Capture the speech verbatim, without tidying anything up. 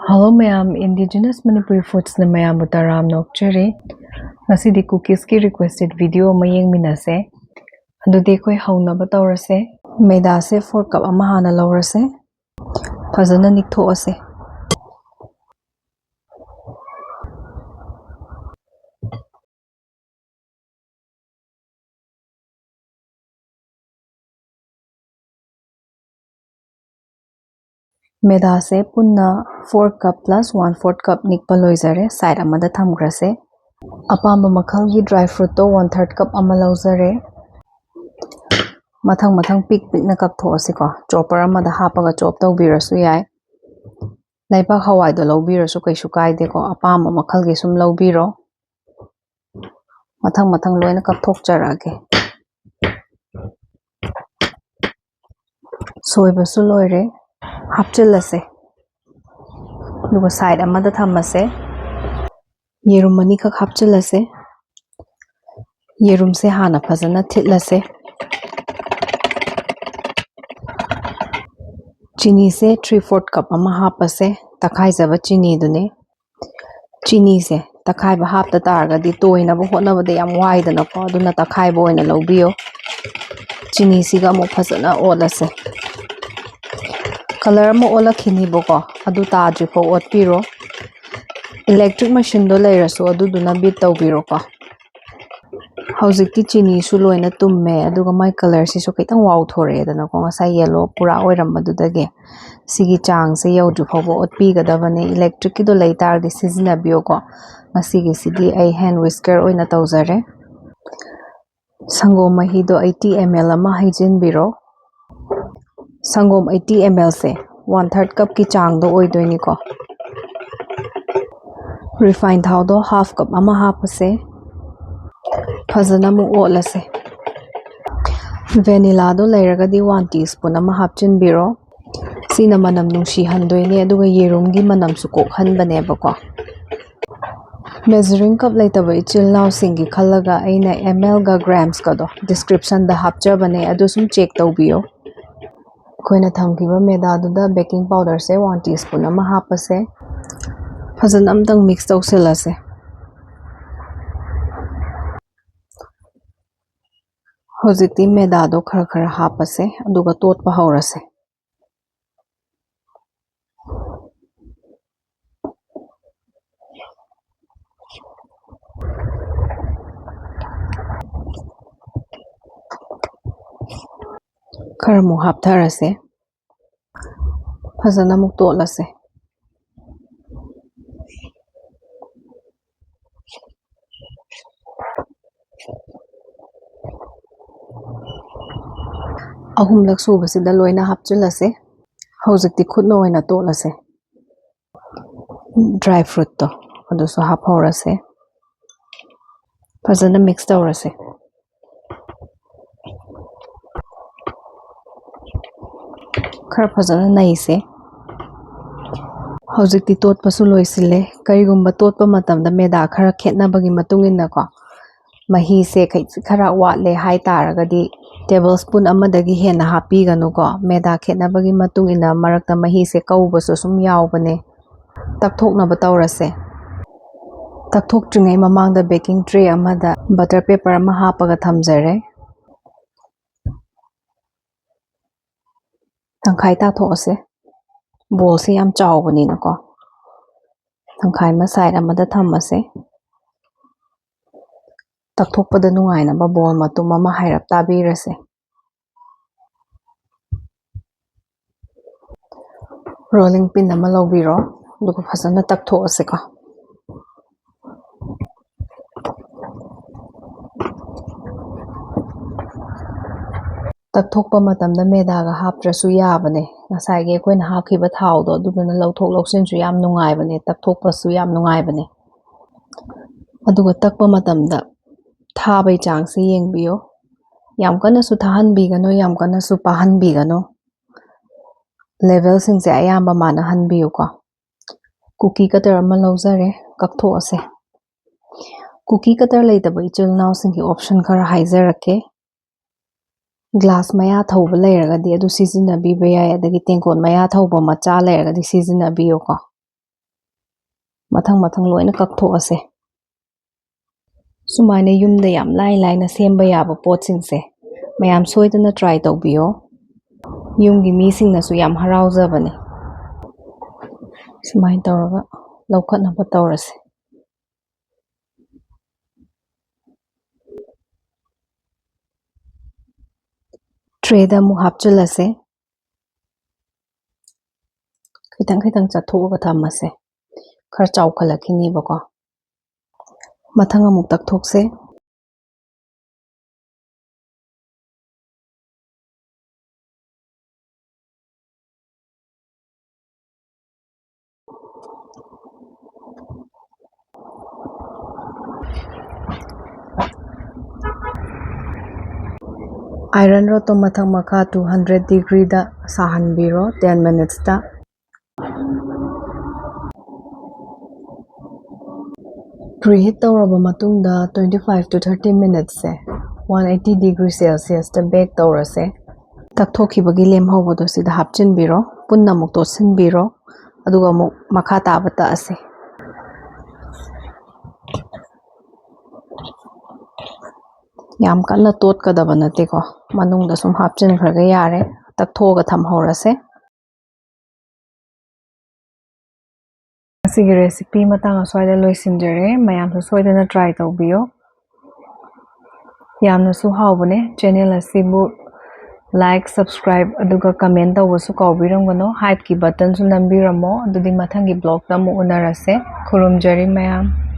Hello ꯃꯌꯥꯝ, Indigenous Manipuri Foodsꯅ ꯃꯌꯥꯝꯕꯨ ꯇꯔꯥꯝꯅ ꯑꯣꯛꯆꯔꯤ꯫ ꯉꯁꯤꯗꯤ cookieski requested video ꯑꯃ ꯌꯦꯡꯃꯤꯟꯅꯁꯦ꯫ ꯑꯗꯨꯗꯤ ꯑꯩꯈꯣꯏ ꯍꯧꯅꯕ ꯇꯧꯔꯁꯦ꯫ ꯃꯩꯗꯥꯁꯦ four cup ꯑꯃ ꯍꯥꯟꯅ ꯂꯧꯔꯁꯦ꯫ ꯐꯖꯅ ꯅꯤꯛꯊꯣꯛꯑꯁꯦ꯫ ꯃꯦꯗꯥꯁꯦ ꯄꯨꯟꯅ four cup plus one fourth cup ꯅꯤꯛꯄ ꯂꯣꯏꯖꯔꯦ꯫ Side ꯑꯃꯗ ꯊꯝꯈ꯭ꯔꯁꯦ꯫ ꯑꯄꯥꯝꯕ ꯃꯈꯜꯒꯤ dry fruitꯇꯣ one third cup ꯑꯃ ꯂꯧꯖꯔꯦ꯫ ꯃꯊꯪ ꯃꯊꯪ ꯄꯤꯛ ꯄꯤꯛꯅ ꯀꯛꯊꯣꯛꯑꯁꯤꯀꯣ꯫ Chopper ꯑꯃꯗ ꯍꯥꯞꯄꯒ chop ꯇꯧꯕꯤꯔꯁꯨ ꯌꯥꯏ꯫ ꯂꯩꯕꯥꯛ ꯍꯋꯥꯏꯗꯣ ꯂꯧꯕꯤꯔꯁꯨ ꯀꯩꯁꯨ ꯀꯥꯏꯗꯦꯀꯣ꯫ ꯑꯄꯥꯝꯕ ꯃꯈꯜꯒꯤ ꯁꯨꯝ ꯂꯧꯕꯤꯔꯣ꯫ ꯃꯊꯪ ꯃꯊꯪ ꯂꯣꯏꯅ ꯀꯛꯊꯣꯛꯆꯔꯛꯑꯒꯦ꯫ ꯁꯣꯏꯕꯁꯨ ꯂꯣꯏꯔꯦ꯫ ꯍꯥꯞꯆꯤꯜꯂꯁꯦ꯫ ꯑꯗꯨꯒ side ꯑꯃꯗ ꯊꯝꯃꯁꯦ꯫ ꯌꯦꯔꯨꯝ ꯑꯅꯤꯈꯛ ꯍꯥꯞꯆꯤꯜꯂꯁꯦ꯫ ꯌꯦꯔꯨꯝꯁꯦ ꯍꯥꯟꯅ ꯐꯖꯅ ꯊꯤꯠꯂꯁꯦ꯫ ꯆꯤꯅꯤꯁꯦ three fourth cup ꯑꯃ ꯍꯥꯞꯄꯁꯦ꯫ ꯇꯛꯈꯥꯏꯖꯕ ꯆꯤꯅꯤꯗꯨꯅꯦ꯫ ꯆꯤꯅꯤꯁꯦ ꯇꯛꯈꯥꯏꯕ ꯍꯥꯞꯇ ꯇꯥꯔꯒꯗꯤ ꯇꯣꯏꯅꯕ ꯍꯣꯠꯅꯕꯗ ꯌꯥꯝ ꯋꯥꯏꯗꯅꯀꯣ, ꯑꯗꯨꯅ ꯇꯛꯈꯥꯏꯕ ꯑꯣꯏꯅ ꯂꯧꯕꯤꯌꯣ꯫ ꯆꯤꯅꯤꯁꯤꯒ ꯑꯃꯨꯛ ꯐꯖꯅ ꯑꯣꯠꯂꯁꯦ꯫ Colour ꯑꯃ ꯑꯣꯜꯂꯛꯈꯤꯅꯤꯕꯀꯣ, ꯑꯗꯨ ꯇꯥꯗ꯭ꯔꯤꯐꯥꯎ ꯑꯣꯠꯄꯤꯔꯣ꯫ Electric machineꯗꯣ ꯂꯩꯔꯁꯨ ꯑꯗꯨꯗꯨꯅ beat ꯇꯧꯕꯤꯔꯣꯀꯣ꯫ ꯍꯧꯖꯤꯛꯇꯤ ꯆꯤꯅꯤꯁꯨ ꯂꯣꯏꯅ ꯇꯨꯝꯃꯦ, ꯑꯗꯨꯒ ꯃꯥꯏ colourꯁꯤꯁꯨ ꯈꯤꯇꯪ ꯋꯥꯎꯊꯣꯔꯛꯑꯦꯗꯅꯀꯣ, ꯉꯁꯥꯏ yellow ꯄꯨꯔꯥ ꯑꯣꯏꯔꯝꯕꯗꯨꯗꯒꯤ꯫ ꯁꯤꯒꯤ ꯆꯥꯡꯁꯦ ꯌꯧꯗ꯭ꯔꯤ ꯐꯥꯎꯕ ꯑꯣꯠꯄꯤꯒꯗꯕꯅꯦ꯫ Electricꯀꯤꯗꯣ ꯂꯩ ꯇꯥꯔꯗꯤ ꯁꯤꯖꯤꯟꯅꯕꯤꯌꯣꯀꯣ꯫ ꯉꯁꯤꯒꯤꯁꯤꯗꯤ ꯑꯩ hand whisker ꯑꯣꯏꯅ ꯇꯧꯖꯔꯦ꯫ ꯁꯪꯒꯣꯝ ꯃꯍꯤꯗꯣ eighty ml ꯑꯃ ꯍꯩꯖꯤꯟꯕꯤꯔꯣ꯫ ꯁꯪꯒꯣꯝ eighty mlꯁꯦ one third cupꯀꯤ ꯆꯥꯡꯗꯣ ꯑꯣꯏꯗꯣꯏꯅꯤꯀꯣ꯫ Refine ꯊꯥꯎꯗꯣ half cup ꯑꯃ ꯍꯥꯞꯄꯁꯦ꯫ ꯐꯖꯅ ꯑꯃꯨꯛ ꯑꯣꯠꯂꯁꯦ꯫ Vanillaꯗꯣ ꯂꯩꯔꯒꯗꯤ one teaspoon ꯑꯃ ꯍꯥꯞꯆꯤꯟꯕꯤꯔꯣ꯫ ꯁꯤꯅ ꯃꯅꯝ ꯅꯨꯡꯁꯤꯍꯟꯗꯣꯏꯅꯦ, ꯑꯗꯨꯒ ꯌꯦꯔꯨꯝꯒꯤ ꯃꯅꯝꯁꯨ ꯀꯣꯛꯍꯟꯕꯅꯦꯕꯀꯣ꯫ Measuring cup ꯂꯩꯇꯕ ꯏꯆꯤꯜ ꯏꯅꯥꯎꯁꯤꯡꯒꯤ ꯈꯜꯂꯒ ꯑꯩꯅ mlꯒ gramsꯀꯗꯣ descriptionꯗ ꯍꯥꯞꯆꯕꯅꯦ, ꯑꯗꯨ ꯁꯨꯝ check ꯇꯧꯕꯤꯌꯣ꯫ ꯑꯩꯈꯣꯏꯅ ꯊꯝꯈꯤꯕ ꯃꯦꯗꯥꯗꯨꯗ baking powderꯁꯦ one teaspoon ꯑꯃ ꯍꯥꯞꯄꯁꯦ꯫ ꯐꯖꯅ ꯑꯝꯇꯪ mix ꯇꯧꯁꯤꯜꯂꯁꯦ꯫ ꯍꯧꯖꯤꯛꯇꯤ ꯃꯦꯗꯥꯗꯣ ꯈꯔ ꯈꯔ ꯍꯥꯞꯄꯁꯦ, ꯑꯗꯨꯒ ꯇꯣꯠꯄ ꯍꯧꯔꯁꯦ꯫ ꯈꯔ ꯑꯃꯨꯛ ꯍꯥꯞꯊꯔꯁꯦ꯫ ꯐꯖꯅ ꯑꯃꯨꯛ ꯇꯣꯠꯂꯁꯦ꯫ ꯑꯍꯨꯝꯂꯛ ꯁꯨꯕꯁꯤꯗ ꯂꯣꯏꯅ ꯍꯥꯞꯆꯤꯜꯂꯁꯦ꯫ ꯍꯧꯖꯤꯛꯇꯤ ꯈꯨꯠꯅ ꯑꯣꯏꯅ ꯇꯣꯠꯂꯁꯦ꯫ Dry fruitꯇꯣ ꯑꯗꯨꯁꯨ ꯍꯥꯞꯍꯧꯔꯁꯦ꯫ ꯐꯖꯅ mix ꯇꯧꯔꯁꯦ꯫ ꯈꯔ ꯐꯖꯅ ꯅꯩꯁꯦ꯫ ꯍꯧꯖꯤꯛꯇꯤ ꯇꯣꯠꯄꯁꯨ ꯂꯣꯏꯁꯤꯜꯂꯦ꯫ ꯀꯔꯤꯒꯨꯝꯕ ꯇꯣꯠꯄ ꯃꯇꯝꯗ ꯃꯦꯗꯥ ꯈꯔ ꯈꯦꯠꯅꯕꯒꯤ ꯃꯇꯨꯡ ꯏꯟꯅꯀꯣ, ꯃꯍꯤꯁꯦ ꯈꯩ-, ꯈꯔ ꯋꯥꯠꯂꯦ ꯍꯥꯏ ꯇꯥꯔꯒꯗꯤ, tablespoon ꯑꯃꯗꯒꯤ ꯍꯦꯟꯅ ꯍꯥꯞꯄꯤꯒꯅꯨꯀꯣ꯫ ꯃꯦꯗꯥ ꯈꯦꯠꯅꯕꯒꯤ ꯃꯇꯨꯡ ꯏꯟꯅ ꯃꯔꯛꯇ ꯃꯍꯤꯁꯦ ꯀꯧꯕꯁꯨ ꯁꯨꯝ ꯌꯥꯎꯕꯅꯦ꯫ ꯇꯛꯊꯣꯛꯅꯕ ꯇꯧꯔꯁꯦ꯫ ꯇꯛꯊꯣꯛꯇ꯭ꯔꯤꯉꯩ ꯃꯃꯥꯡꯗ baking tray ꯑꯃꯗ butter paper ꯑꯃ ꯍꯥꯞꯄꯒ ꯊꯝꯖꯔꯦ꯫ ꯇꯪꯈꯥꯏ ꯇꯥꯊꯣꯛꯑꯁꯦ꯫ Ballꯁꯦ ꯌꯥꯝ ꯆꯥꯎꯕꯅꯤꯅꯀꯣ꯫ ꯇꯪꯈꯥꯏ ꯑꯃ side ꯑꯃꯗ ꯊꯝꯃꯁꯦ꯫ ꯇꯛꯊꯣꯛꯄꯗ ꯅꯨꯡꯉꯥꯏꯅꯕ ball ꯃꯇꯨꯝ ꯑꯃ ꯍꯥꯏꯔꯞ ꯇꯥꯕꯤꯔꯁꯦ꯫ Rolling pin ꯑꯃ ꯂꯧꯕꯤꯔꯣ, ꯑꯗꯨꯒ ꯐꯖꯅ ꯇꯛꯊꯣꯛꯑꯁꯤꯀꯣ꯫ ꯇꯛꯊꯣꯛꯄ ꯃꯇꯝꯗ ꯃꯦꯗꯥꯒ ꯍꯥꯞꯇ꯭ꯔꯁꯨ ꯌꯥꯕꯅꯦ꯫ ꯉꯁꯥꯏꯒꯤ ꯑꯩꯈꯣꯏꯅ ꯍꯥꯞꯈꯤꯕ ꯊꯥꯎꯗꯣ, ꯑꯗꯨꯗꯨꯅ ꯂꯧꯊꯣꯛ ꯂꯧꯁꯤꯟꯁꯨ ꯌꯥꯝ ꯅꯨꯡꯉꯥꯏꯕꯅꯦ, ꯇꯛꯊꯣꯛꯄꯁꯨ ꯌꯥꯝ ꯅꯨꯡꯉꯥꯏꯕꯅꯦ꯫ ꯑꯗꯨꯒ ꯇꯛꯄ ꯃꯇꯝꯗ ꯊꯥꯕꯩ ꯆꯥꯡꯁꯦ ꯌꯦꯡꯕꯤꯌꯣ꯫ ꯌꯥꯝ ꯀꯟꯅꯁꯨ ꯊꯥꯍꯟꯕꯤꯒꯅꯨ, ꯌꯥꯝ ꯀꯟꯅꯁꯨ ꯄꯥꯍꯟꯕꯤꯒꯅꯨ꯫ Levelꯁꯤꯡꯁꯦ ꯑꯌꯥꯝꯕ ꯃꯥꯟꯅꯍꯟꯕꯤꯌꯨꯀꯣ꯫ Cookie cutter ꯑꯃ ꯂꯧꯖꯔꯦ, ꯀꯛꯊꯣꯛꯑꯁꯦ꯫ Cookie cutter ꯂꯩꯇꯕ ꯏꯆꯤꯜ ꯏꯅꯥꯎꯁꯤꯡꯒꯤ option ꯈꯔ ꯍꯥꯏꯖꯔꯛꯀꯦ꯫ ꯒ꯭ꯂꯥꯁ ꯃꯌꯥ ꯊꯧꯕ ꯂꯩꯔꯒꯗꯤ ꯑꯗꯨ ꯁꯤꯖꯤꯟꯅꯕꯤꯕ ꯌꯥꯏ, ꯑꯗꯒꯤ ꯇꯦꯡꯀꯣꯠ ꯃꯌꯥ ꯊꯧꯕ ꯃꯆꯥ ꯂꯩꯔꯒꯗꯤ ꯁꯤꯖꯤꯟꯅꯕꯤꯌꯨꯀꯣ꯫ ꯃꯊꯪ ꯃꯊꯪ ꯂꯣꯏꯅ ꯀꯛꯊꯣꯛꯑꯁꯦ꯫ ꯁꯨꯃꯥꯏꯅ ꯌꯨꯝꯗ ꯌꯥꯝ ꯂꯥꯏ ꯂꯥꯏꯅ ꯁꯦꯝꯕ ꯌꯥꯕ ꯄꯣꯠꯁꯤꯡꯁꯦ ꯃꯌꯥꯝ ꯁꯣꯏꯗꯅ try ꯇꯧꯕꯤꯌꯣ꯫ ꯌꯨꯝꯒꯤ ꯃꯤꯁꯤꯡꯅꯁꯨ ꯌꯥꯝ ꯍꯔꯥꯎꯖꯕꯅꯦ꯫ ꯁꯨꯃꯥꯏꯅ ꯇꯧꯔꯒ ꯂꯧꯈꯠꯅꯕ ꯇꯧꯔꯁꯦ꯫ Tray ꯗ ꯑꯃꯨꯛ ꯍꯥꯞꯆꯤꯜꯂꯁꯦ꯫ ꯈꯤꯇꯪ ꯈꯤꯇꯪ ꯆꯠꯊꯣꯛꯑꯒ ꯊꯝꯃꯁꯦ, ꯈꯔ ꯆꯥꯎꯈꯠꯂꯛꯈꯤꯅꯦꯕꯀꯣ꯫ ꯃꯊꯪ ꯑꯃꯨꯛ ꯇꯛꯊꯣꯛꯁꯦ꯫ Iron rodꯇꯣ ꯃꯊꯛ ꯃꯈꯥ two hundred degreeꯗ ꯁꯥꯍꯟꯕꯤꯔꯣ ten minutesꯇ꯫ Preheat ꯇꯧꯔꯕ ꯃꯇꯨꯡꯗ twenty five to thirty minutesꯁꯦ one eighty degree Celsiusꯇ bake ꯇꯧꯔꯁꯦ꯫ ꯇꯛꯊꯣꯛꯈꯤꯕꯒꯤ ꯂꯦꯝꯍꯧꯕꯗꯣ ꯁꯤꯗ ꯍꯥꯞꯆꯤꯟꯕꯤꯔꯣ, ꯄꯨꯟꯅ ꯑꯃꯨꯛ ꯇꯣꯠꯁꯤꯟꯕꯤꯔꯣ, ꯑꯗꯨꯒ ꯑꯃꯨꯛ ꯃꯈꯥ ꯇꯥꯕ ꯇꯛꯑꯁꯦ꯫ ꯌꯥꯝ ꯀꯟꯅ ꯇꯣꯠꯀꯗꯕ ꯅꯠꯇꯦꯀꯣ, ꯃꯅꯨꯡꯗ ꯁꯨꯝ ꯍꯥꯞꯆꯤꯟꯈ꯭ꯔꯒ ꯌꯥꯔꯦ꯫ ꯇꯛꯊꯣꯛꯑꯒ ꯊꯝꯍꯧꯔꯁꯦ꯫ ꯉꯁꯤꯒꯤ recipe ꯃꯇꯥꯡ ꯑꯁ꯭ꯋꯥꯏꯗ ꯂꯣꯏꯁꯤꯟꯖꯔꯦ꯫ ꯃꯌꯥꯝꯁꯨ ꯁꯣꯏꯗꯅ try ꯇꯧꯕꯤꯌꯣ꯫ ꯌꯥꯝꯅꯁꯨ ꯍꯥꯎꯕꯅꯦ꯫ Channel ꯑꯁꯤꯕꯨ like, subscribe ꯑꯗꯨꯒ comment ꯇꯧꯕꯁꯨ ꯀꯥꯎꯕꯤꯔꯝꯒꯅꯨ꯫ Hypeꯀꯤ buttonꯁꯨ ꯅꯝꯕꯤꯔꯝꯃꯣ꯫ ꯑꯗꯨꯗꯤ ꯃꯊꯪꯒꯤ vlogꯇ ꯑꯃꯨꯛ ꯎꯅꯔꯁꯦ꯫ ꯈꯨꯔꯨꯝꯖꯔꯤ ꯃꯌꯥꯝ꯫